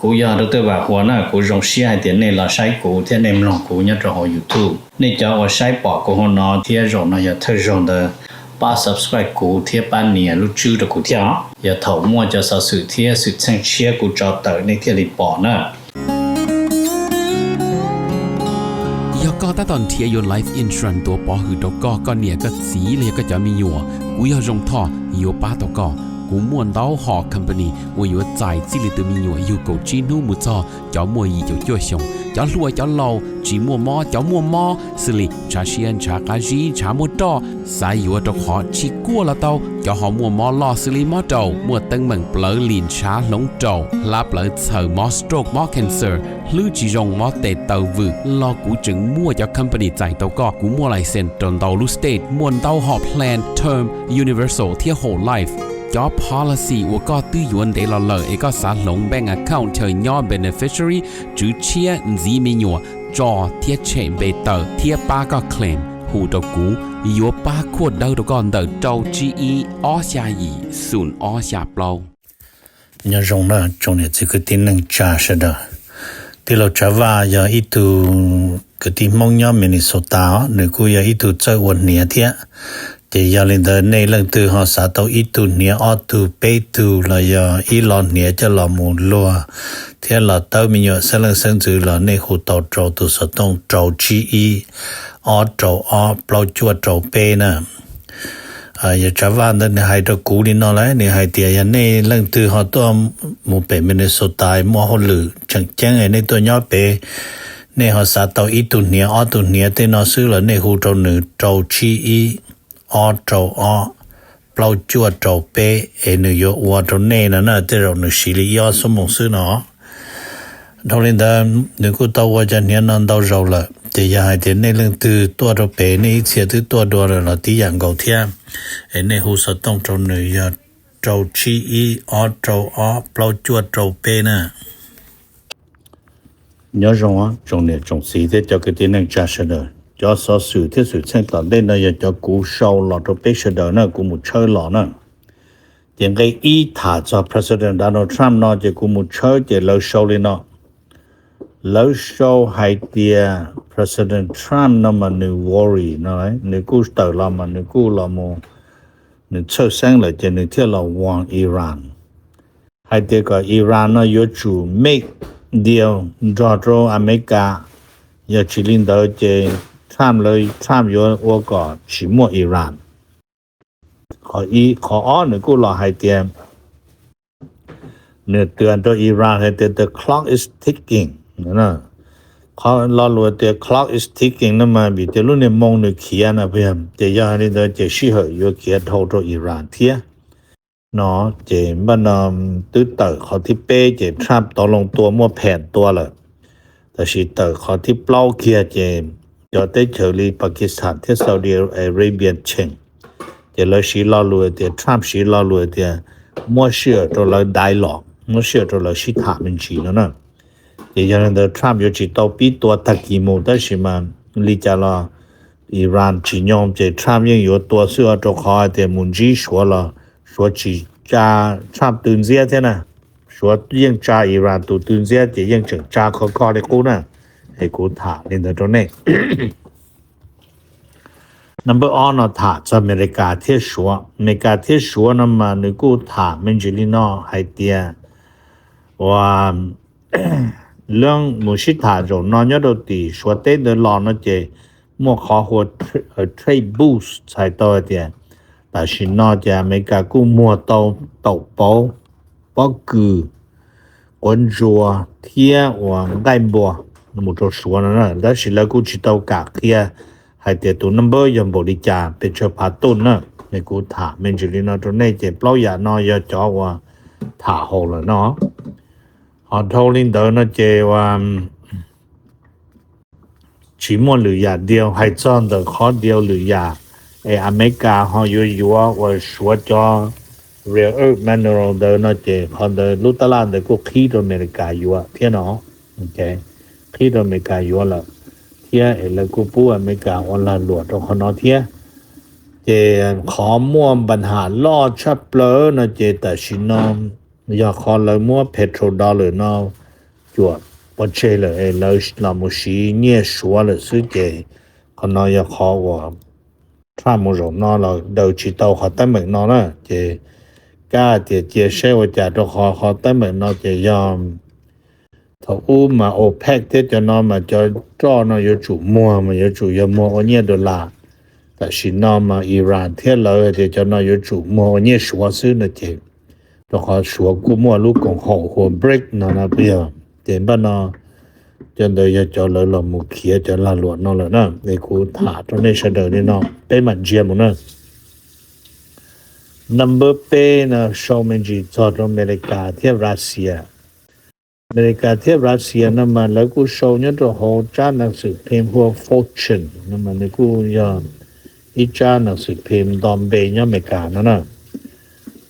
Kuv yog Dr. Vam Huas na, kuv zoo siab hais tias nej los saib kuv thiab nej mloog kuv nyob rau hauv YouTube. Nej cov uas saib pom kuv hauv no thiab zaum no yog thawj zaug ntawd, pab subscribe kuv thiab pab nias lub tswb rau kuv thiab os. Yog thaum muaj cov xov xwm thiab xwm txheej tshiab kuv tso tawm nej thiaj li pom na. Yog koj tab tom nrhiav yuav life insurance tuav pov hwm rau koj, koj niam koj txiv los yog koj cov me nyuam, kuv yog Zoo Thoj yuav pab tau koj. Kuv muaj ntau hom company uas yuav txais txij li tus me nyuam yug kaum tsib hnub mus txog cov muaj yim caum cuaj xyoos, cov hluas cov laus, tsis muaj mob cov muaj mob, xws li ntshav siab ntshav qab zib ntshav muaj roj, xav yuav rau qhov tsis kuaj los tau, cov ho muaj mob loj xws li mob raum, muaj teeb meem plawv lim ntshav hloov raum, hlab plawv txhaws, mob stroke mob cancer, hlwb tsis zoo mob tes taw vwm los kuv tseem muaj cov company txais tau koj. Kuv muaj license rau ntau lub state, muaj ntau hom plan term, universal thiab whole life. Cov policy uas koj twb yuav ntev los lawm es koj xav hloov bank account chaw nyob beneficiary, tswv tshiab, ntxiv me nyuam, tso thiab tshem npe tawm thiab pab koj claim, hu rau kuv, yuav pab khuaj dawb rau koj ntawm rau tsib ib ob xya yim xoom ob xya plaub. Nyob zoo na tsoom niam txiv kwv tij neej tsa sawv daws. Tij laug Tsav Vaj yog ib tug kwv tij Hmoob nyob Minnesota os, nws kuj yog ib tug txawj ua hniav thiab. Ces yog li ntawd nej leej twg ho xav tau ib tug hniav ob tug peb tug los yog ib lo hniav coj los mus luag thiab los tawb me nyuam xeeb leej xeeb ntxwv los nej hu tau rau tus xov tooj rau tsib ib ob rau ob plaub cuaj rau peb na. Yog Tsav Vaj ntawd nws hais rau kuv li no lawm, nws hais tias yog nej leej twg ho tuaj mus pem Minnesota muaj hauj lwm tseem ceeb nej tuaj nyob pem, nej ho xav tau ib tug hniav ob tug hniav tej no xwb los nej hu rau nws rau tsib ib ob rau ob plaub cuaj rau peb es nws yuav ua rau nej no na, tej zaum nws siv li ib ob xuab moos xwb no. Dhau li ntawd nws kuj tau ua cov hniav no ntau zaus lawm, ces yog hais tias nej leej twg tuaj rau pem nej ib txhia twb tuaj dua lawm los tib yam nkaus thiab, es nej hu xov tooj rau nws yog rau tsib ib ob rau ob plaub cuaj rau peb na. Nyob zoo tsoom niam tsoom txiv thiab cov kwv tij neej tsa sawv daws, cov xov xwm thiab xwm txheej tom ntej no yog cov kuv sau los rau peb sawv daws na, kuv mus tshawb los na. Ces nqe ib tham txog President Donald Trump no ces kuv mus tshawb ces lawv sau li no. Lawv sau hais tias President Trump no mas nws worry no, nws kuj tawm los mas nws kuj los mus, nws txhawj xeeb lawm ces nws thiaj los warn Iran hais tias kom Iran no yuav tsum make deal nrog rau Amelikas, yog tsis li ntawd ces Trump lawv Trump yuav ua kom tsis muaj Iran. Qhov ob nws kuj los hais tias, nws twv rau Iran hais tias the clock is ticking. Qhov lo lus tias clock is ticking no mas vim tias lub niag moo nws khiav no, ces yog li ntawd ces sij hawm yuav khiav dhau rau Iran thiab no. Ces npaj no twb tawm qhov thib peb ces Trump tau loo tua muaj phem tua lawm, tab sis tawm qhov thib plaub kiag ces cov teb chaws li Pakistan thiab Saudi Arabia cheem, ces lawv siv lo lus tias, Trump siv lo lus tias muab sij hawm rau lawv dialogue, muab sij hawm rau lawv sib tham me ntsis no na. Ces yog li ntawd Trump yuav tsis tau pib tua tag kis mus, tab sis mas li cas los Iran tsis nyoo ces Trump yeej yuav tua xwb, rau qhov hais tias mus ntsib Suav los Suav tsis tsa Trump tw ntxiab thiab na. Suav yeej tsa Iran tus tw ntxiab ces yeej tseem tsa khov kho li qub na. Es kuv tham li ntawd rau nej. Number ob no tham txog Amelikas thiab Suav. Amelikas thiab Suav no mas nws kuj tham me ntsis li no hais tias, ua lawv mus sib tham zaum no nyob rau tim Suav teb ntawd los no ces muaj qhov hu ua trade boost, txhais tau hais tias tam sim no ces Amelikas kuj muag tau taum pauv, pob kws, quav ntsuas thiab ua nqaij npua mus rau Suav no, tab sis lawv kuj tsis tau kam qhia hais tias tus number yog npaum li cas pes tsawg phav tuj na. Es kuv tham me ntsis li no rau nej ces plaub yam no yog cov uas tham haum lawm no. Ho dhau li ntawd no ces ua tsis muaj lwm yam diau, hais txog ntawm qhov diau lwm yam es Amelikas ho yuav yuav ua Suav cov rare earth mineral ntawd no ces qhov ntawd lub tab laj ntawd kuj qhib rau Amelikas yuav thiab no. Qhib rau Amelikas yuav lawm thiab es lawv kuj pub Amelikas ua lag luam rau qhov no thiab. Ces qhov muaj npa ham loj tshaj plaws no ces tam sim no yog qhov lawv muab petrodollar no cuam ua tseg lawm es lawv los mus siv nyiaj Suav lawm xwb ces qhov no yog qhov uas Trump mus zaum no los daws tsis tau qhov teeb meem no na. Ces kab tias cia saib ua cas rau qhov qhov teeb meem no ces yog thaum ub mas OPEC thiab cov no mas cov roj no yuav tsum muag mas yuav tsum yog muag ua nyiaj dollar. Tam sim no mas Iran thiab lawv hais tias cov no yuav tsum muag ua nyiaj Suav xwb no ces rau qhov Suav kuj muaj lub koom haum hu ua BRICS no na puas yog? Ces npaj no cov ntawd yog cov lawv los mus khiav cov lag luam no lawm na. Es kuv tham rau nej sawv daws li no, peb mam ntsia mus na. Number peb no sau me ntsis txog rau Amelikas thiab Russia. Amelikas thiab Russia no mas lawv kuj sau nyob rau hauv tsab nas xwm phim hu ua Fortune no mas nws kuj yog ib tsab nas xwm phim nto npe nyob Amelikas no na.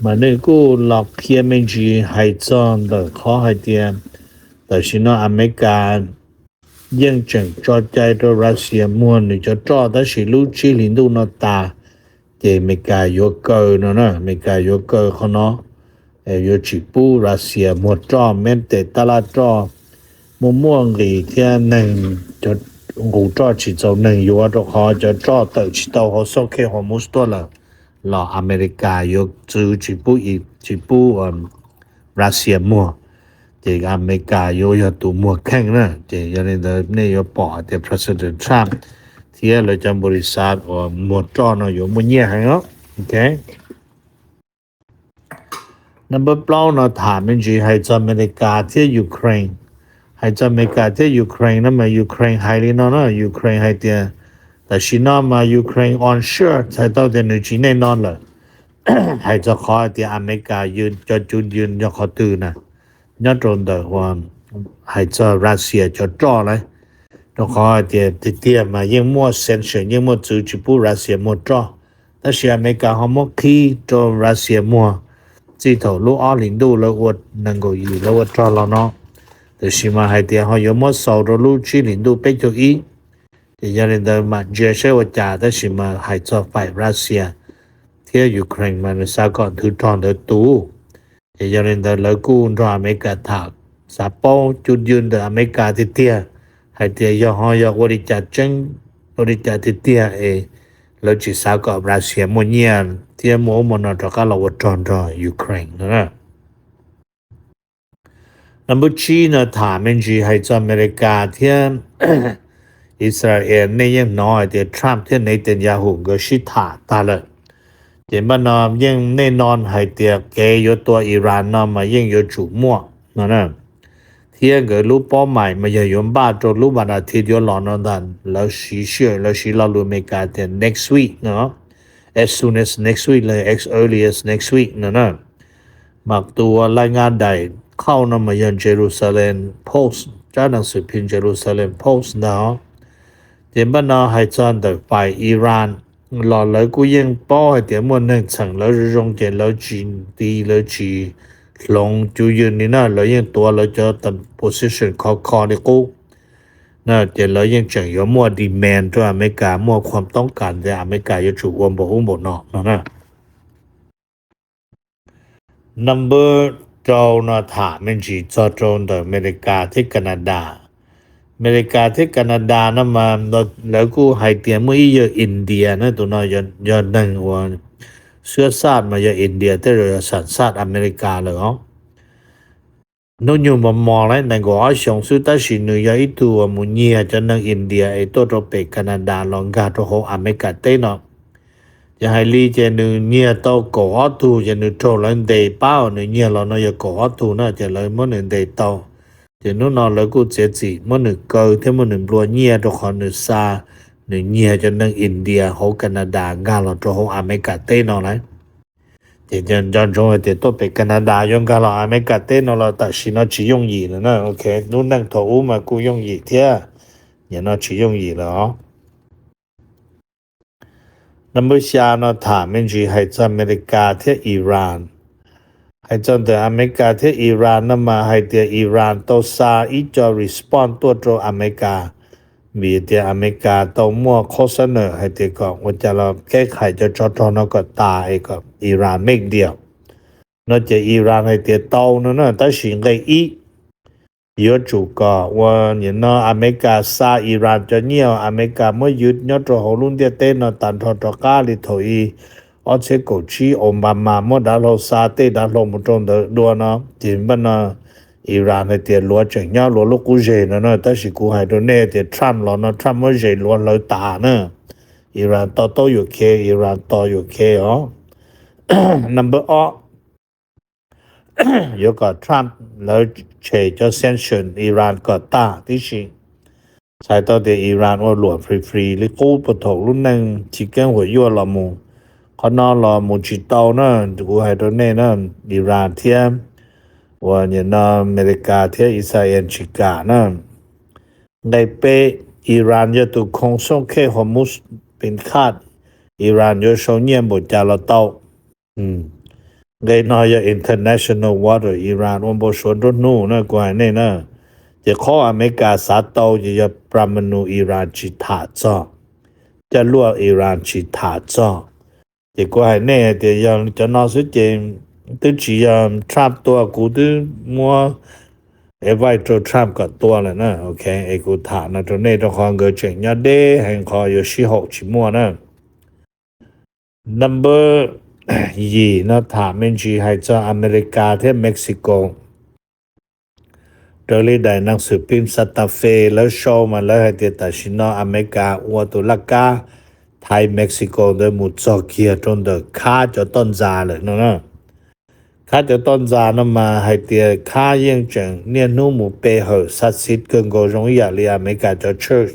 Mas nws kuj los qhia me ntsis hais txog ntawm qhov hais tias tam sim no Amelikas yeej tseem tso cai rau Russia muag nws cov roj tab sis lub tsib hlis ntuj no tas ces Amelikas yuav kaw no na, Amelikas yuav kaw qhov no, yuav tsis pub Russia muag roj, meb tes tab laj roj muaj muaj nqis thiab neeg, cov nqus roj tsis txaus neeg yuav rau qhov cov roj tawm tsis tau hauv xoj khej Hormuz tuaj lawm los Amelikas yuav txwv tsis pub, tsis pub Russia muag. Ces Amelikas yuav yog tus muag kheej na. Ces yog li ntawd nej yuav pom tias President Trump thiab lawv cov npaus lis xav uas muag roj no yuav muaj nyiaj heev os. Number plaub no tham me ntsis hais txog Amelikas thiab Ukraine. Hais txog Amelikas thiab Ukraine no mas Ukraine hais li no na, Ukraine hais tias tam sim no mas Ukraine unsure, txhais tau tias nws tsis nej no lawm. Hais txog qhov hais tias Amelikas cov cuj yw yog qhov twg na, nyob rau ntawm uas hais txog Russia cov roj lawm, rau qhov hais tias tiag tiag mas yeej muaj sanction, yeej muaj txwv tsis pub Russia muag roj, tab sis Amelikas ho muab qhib rau Russia muag txij thaum lub ob hlis ntuj lawv ua nees nkaum yim lawv ua rog los no, tiam sis mas hais tias ho yuav muab xaus rau lub tsib hlis ntuj peb caug ib. Ces yog li ntawd mam ntsia saib ua cas, tab sis mas hais txog faim Russia thiab Ukraine mas nws xav kom nthwv rog ntawd tus. Ces yog li ntawd lawv kuj nrog Amelikas tham, xav paub cuj yw ntawm Amelikas tiag tiag hais tias yog ho yog ua li cas tseeb, ua li cas tiag tiag es lawv tsis xav kom Russia muaj nyiaj thiab muaj ub muaj no rov qab los ua rog nrog Ukraine no na. Number tsib no tham me ntsis hais txog Amelikas thiab Israel. Nej yeej hnov hais tias Trump thiab Netanyahu nkawd sib tham tag lawm. Ces npaj no yeej nej no hais tias kev yuav tua Iran no mas yeej yuav tsum muaj no na. Thiab nkawd lub paub maim mas yog yuav npaj rau lub vas das thiv yuav los no ntag. Lawv siv sij hawm, lawv siv lo lus Amelikas tias next week no, as soon as next week los as early as next week no na. Mas tus uas laij nqa daim qhauj no mas yog Jerusalem Post, tsab nas xwm phim Jerusalem Post ntag os. Ces npaj no hais txog ntawm faim Iran los lawv kuj yeej paub hais tias muaj neeg txheem lawv zoo zoo ces lawv tsis nti, lawv tsis hloov cuj yw li na, lawv yeej tuav lawv cov position khov kho li qub. Ces lawv yeej tseem yuav muaj demand rau Amelikas, muaj khuam toob kas tias Amelikas yuav tsum ua npaum ub npaum no no na. Number rau no tham me ntsis txog rau ntawm Amelikas thiab Canada. Amelikas thiab Canada no mas lawv kuj hais tias muaj ib yawg India na, tus no yog neeg uas xwab xaj mas yog India tej zaum yog xam xaj Amelikas lawm os. Hnub nyoog mos mos lawm, nees nkaum ob xyoos xwb, tab sis nws yog ib tug uas mus nyiag cov neeg India es tuaj rau pem Canada los nkag rau hauv Amelikas teb no. Ces hais li ces nws nyiag tau kaum ob tug, ces nws raug lawv ntes pab uas nws nyiag los no yog kaum ob tug na, ces lawv muab nws ntes tau. Ces hnub no lawv kuj txiav txim muab nws kaw thiab muab nws nplua nyiaj rau qhov nws xa, nws nyiag cov neeg India hauv Canada nkag los rau hauv Amelikas teb no lawm. Ces nco ntsoov hais tias tuaj pem Canada yuav nkag los Amelikas teb no los tam sim no tsis yooj yim lawm na. Ok, lub neej thaum ub mas kuj yooj yim thiab, nim no tsis yooj yim lawm os. Number xya no tham me ntsis hais txog Amelikas thiab Iran. Hais txog ntawm Amelikas thiab Iran no mas hais tias Iran tau xa ib co response tuaj rau Amelikas, vim tias Amelikas tau muaj qhov xab nawm hais tias kom ua cas los kev khais cov tsov rog no kom tas es kom Iran make deal no. Ces Iran hais tias tau no na, tab sis nqe ib yuav tsum kom ua nim no Amelikas xa Iran cov nyiaj Amelikas muab ywg nyob rau hauv lub ntiaj teb no tag nrho rov qab li thaum i ob txhiab kaum tsib Obama muab dav hlau xa tej dav hlau mus rau ntawd dua no ces npaj no Iran hais tias luav tseem nyob luav lub qub zes no na, tab sis kuv hais rau nej tias Trump los no Trump muab zes luav hlawv tas na. Iran to taub yuam khev, Iran to yuam khev os. Number ob, yuav kom Trump lawv tshem cov sanction Iran kom tag tib si. Txhais tau tias Iran ua luam free free li qub puag thaum lub neej chiv keeb huam yuaj los mus, qhov no los mus tsis tau na. Kuv hais rau nej na, Iran thiab uas nim no Amelikas thiab Israel tsis kam na. Nqe peb, Iran yog tus khoo xooj khej Hormuz pes khaj, Iran yuav sau nyiaj npaum cas los tau. Nqe no yog international water, Iran ua npau suav nruab hnub na, kuv hais nej na. Ces qhov Amelikas xav tau ces yog pramanu Iran tsis tham txog, caj luaj Iran tsis tham txog. Ces kuv hais nej hais tias yog cov no xwb ces twb tsis yog Trump tua, kuv twb muab advice rau Trump kom tua lawm na. Ok, es kuv tham no rau nej rau qhov nkawd tseem nyob deb heev qhov yuav sib haum tsis muaj na. Number yim no tham me ntsis hais txog Amelikas thiab Mexico. Raws li daim nas xwm phim Santa Fe lawv sau mas lawv hais tias tam sim no Amelikas ua tus laj kab thaiv Mexico ntawd mus txog kiag rau ntawm khab cov toj ntxas lawm no na. Khab cov toj ntxas no mas hais tias khab yeej tseem niaj hnub mus pe hawm xa xiv kawg nkaus zoo ib yam li Amelikas cov church.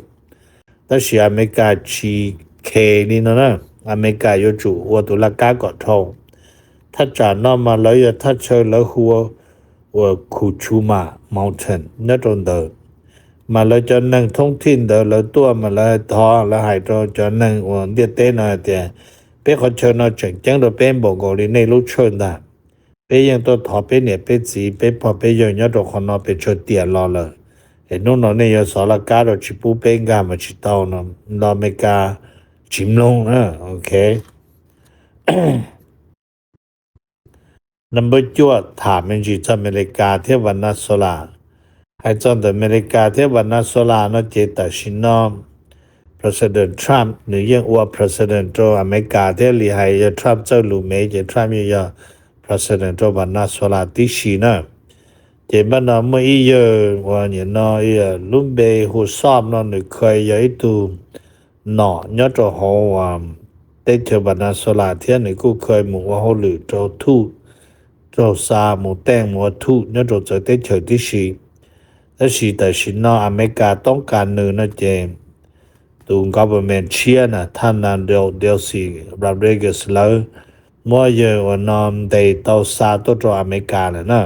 Tab sis Amelikas tsis khes li no na, Amelikas yuav tsum ua tus laj kab kom dhau. Thaj tsam no mas lawv yog thaj chaw lawv hu ua Cuchuma Mountain nyob rau ntawd. Mas lawv cov neeg thoob thij ntawd lawv tuaj mas lawv thov lawv hais rau cov neeg uas ntiaj teb no hais tias peb qhov chaw no tseem ceeb rau peb npaum nkaus li nej lub church ntag. Peb yeej tuaj thov peb niam peb txiv peb pog peb yawg nyob rau qhov no pes tsawg tiam los lawm, es hnub no nej yuav xov laj kab rau tsis pub peb nkag mas tsis tau no, los Amelikas tsis mloog na. Ok. Number cuaj, tham me ntsis txog Amelikas thiab Venezuela. Hais txog ntawm Amelikas thiab Venezuela no ces tam sim no President Trump nws yeej ua president rau Amelikas thiab li hais yog Trump txawj lus Mev ces Trump yeej yog president rau Venezuela tib si na. Ces npaj no muaj ib yawg uas nim no lub npe hu Xom no nws kha yog ib tug nom nyob rau hauv teb chaws Venezuela thiab nws kuj kha mus ua hauj lwm rau thuj, rau xa mus teej mus ua thuj nyob rau txawv teb chaws tib si. Tab sis tam sim no Amelikas toob kas nws no ces tus government tshiab na Thana Delcy Rodriguez lawv muab yawg uas no ntes tau xa tuaj rau Amelikas lawm na.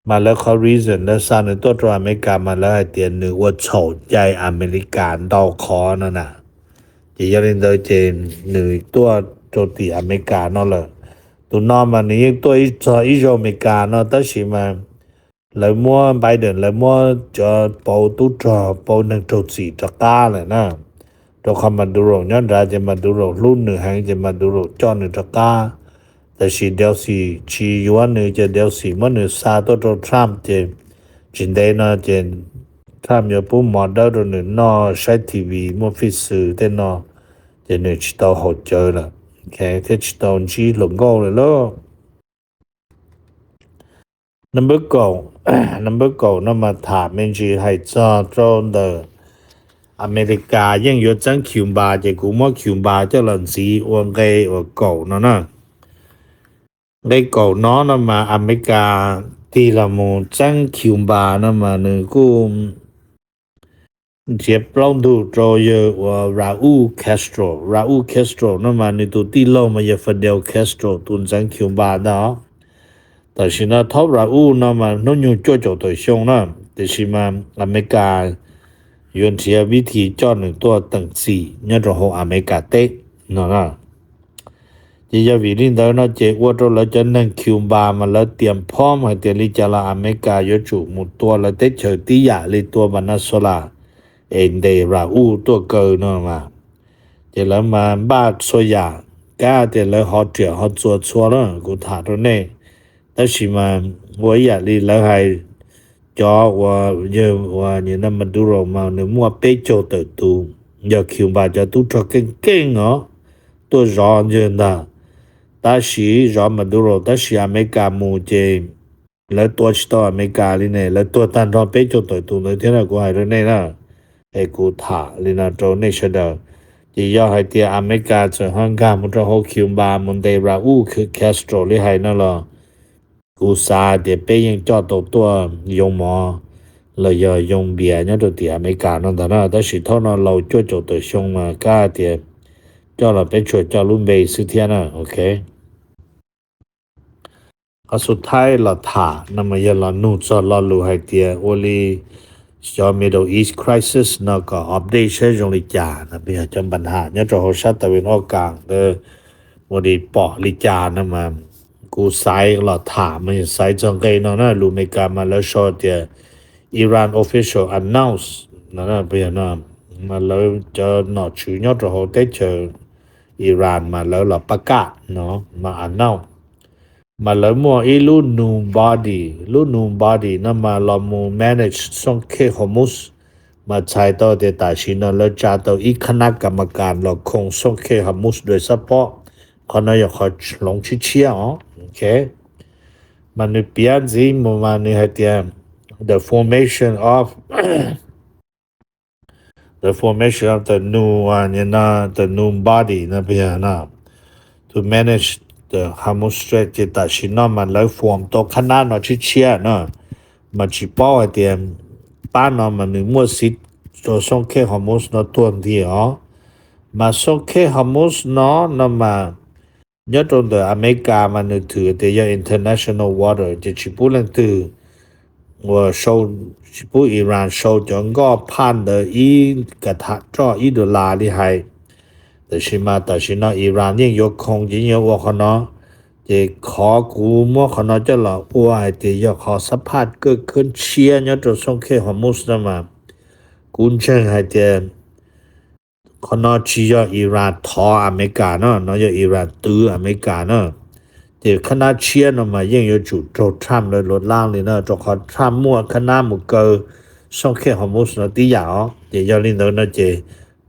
Mas lawv qhov reason lawv xa nws tuaj rau Amelikas mas lawv hais tias nws ua txhaum cai Amelikas ntau qhov no na. Ces yog li ntawd ces nws tuaj rau tim Amelikas no lawm. Tus no mas nws yeej tuaj ib txog ib zaug Amelikas no tab sis mas lawv muab Biden lawv muab cov pauv tub rog pauv neeg raug txim rov qab lawm na. Rau qhov Maduro nyob nrad ces Maduro hlub nws heev ces Maduro coj nws rov qab. Tab sis Delcy tsis yuav nws ces Delcy muab nws xa tuaj rau Trump ces tsis ntev no ces Trump yuav pub mov dawb rau nws noj saib T V muaj fij xwm tej no ces nws tsis tau haus cawv lawm thiab tsis tau ntsib hluas nkauj lawm lauj. Number kaum, number kaum no mas tham me ntsis hais txog rau ntawm Amelikas yeej yuav txeeb Cuba ces kuv muab Cuba coj los ntxiv ua nqe uas kaum no na. Nqe kaum no no mas Amelikas tig los mus txeeb Cuba no mas nws kuj nrhiav plaub ntug rau yawg uas Raúl Castro. Raúl Castro no mas nws tus tij laug mas yog Fidel Castro tus ntxeev Cuba ntag. Tam sim no thaub Raúl no mas hnub nyoog cuaj caum tawm xyoo na, tiam sis mas Amelikas yuav nrhiav vib thi coj nws tuaj teem txim nyob rau hauv Amelikas teb no na. Ces yog vim li ntawd no ces ua rau lawv cov neeg Cuba mas lawv tias phom hais tias li cas los Amelikas yuav tsum mus tua lawv teb chaws tib yam li tua Venezuela es ntes Raúl tuaj kaw no mas. Ces lawv mas npaj txhua yam, kab tias lawv ho riam ho txuas txhua lawm kuv tham rau nej. Tab sis mas ua ib yam li lawv hais, cov uas yawg uas nim no Maduro mas nws muaj peb caug tawm tus, yog Cuba cov tub rog keej keej os, tuaj zov yawg ntag. Tab sis zov Maduro tab sis Amelikas mus ces lawv tua tsis tau Amelikas li ne, lawv tuag tag nrho peb caug tawm tus ntawd thiab na, kuv hais rau nej na. Es kuv tham li no rau nej sawv daws. Ces yog hais tias Amelikas txawm ho nkag mus rau hauv Cuba mus ntes Raúl Castro li hais no los kuv xav tias peb yeej coj tau tuaj yoo mov los yog yoo npias nyob rau tim Amelikas no ntag na. Tab sis thaum no laus cuaj caum tawm xyoo mas kab tias coj los peb tsuas coj lub npe xwb thiab na, ok. Qhov xub thawj los tham no mas yog los nug txog lo lus hais tias ua li cov Middle East crisis no kom update saib zoo li cas no, yog cov npa nham nyob rau hauv sab tawm vim ob kas ntawd ua li pom li cas no mas kuv xaiv los tham mas yog xaiv txog nqe no na, lus Amelikas mas lawv sau tias Iran official announce no, mas lawv cov nom tswv nyob rau hauv teb chaws Iran mas lawv los pab kaj no mas announce. Mas lawv muaj ib lub news body, lub news body no mas los mus manage xooj khej Hormuz, mas txhais tau tias tam sim no lawv tsa tau ib khab nab kas mas kas los khoom xooj khej Hormuz dua xab pob. Qhov no yog qhov hloov tshiab tshiab os, ok. Mas nws piav ntxiv mus mas nws hais tias the formation of the formation of the new, uh, you know, the new body no, no, to manage the Hormuz Strait. Ces tam sim no mas lawv form tau khab nab no tshiab tshiab no, mas tsis paub hais tias pab no mas nws muaj xiv rau xooj khej Hormuz no tuag nthi os. Mas xooj khej Hormuz no no mas nyob rau ntawm Amelikas mas nws thwm tias yog international water, ces tsis pub leej twg uas sau, tsis pub Iran sau cov nkoj phaj ntawd ib ka tham roj ib dollar li hais. Tab sis mas tam sim no Iran yeej yuav khoom ces yeej yuav ua qhov no. Ces qhov kuv muab qhov no coj los ua hais tias yog qhov xab phaj kawj khab tshiab nyob rau xooj khej Hormuz no mas kuv ntseeg hais tias qhov no tsis yog Iran thov Amelikas no, no yog Iran twv Amelikas na. Ces khab nab tshiab no mas yeej yuav tsum raug Trump lawv luam laj li na, rau qhov Trump muaj khab nab mus kaw xooj khej Hormuz no tib yam os. Ces yog li ntawd no ces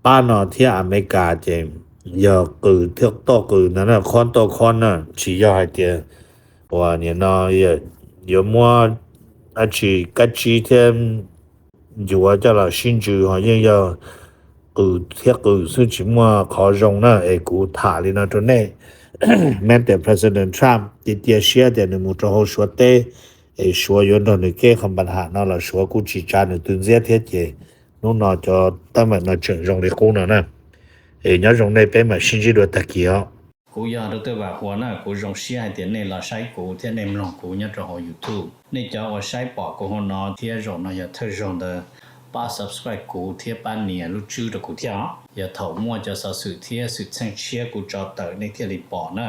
pab no thiab Amelikas ces yog qws thiab toj qws ntag na, qhov toj qhov na, tsis yog hais tias uas nim no yuav muab dab tsi kab tsib thiab ncuav coj los sib ntsws, ho yeej yog qws thiab qws xwb, tsis muaj qhov zoo na. Es kuv tham li no rau nej, mas tias President Trump cia cia siab tias nws mus rau hauv Suav teb, es Suav yuav nrog nws keb qhov npa nham no los Suav kuj tsis tsa nws tw ntxiab thiab. Ces hnub no cov teeb meem no tseem zoo li qub no na. Es nyob zoo nej, peb mam sib ntsib dua tag kis os. Kuv yog Doctor Vam Huas na, kuv zoo siab hais tias nej los saib kuv thiab nej mloog kuv nyob rau hauv YouTube. Nej cov uas saib pom kuv hauv no thiab zaum no yog thawj zaug ntawd, pab subscribe kuv thiab pab nias lub tswb rau kuv thiab os. Yog thaum muaj cov xov xwm thiab xwm txheej tshiab kuv tso tawm nej thiaj li pom na.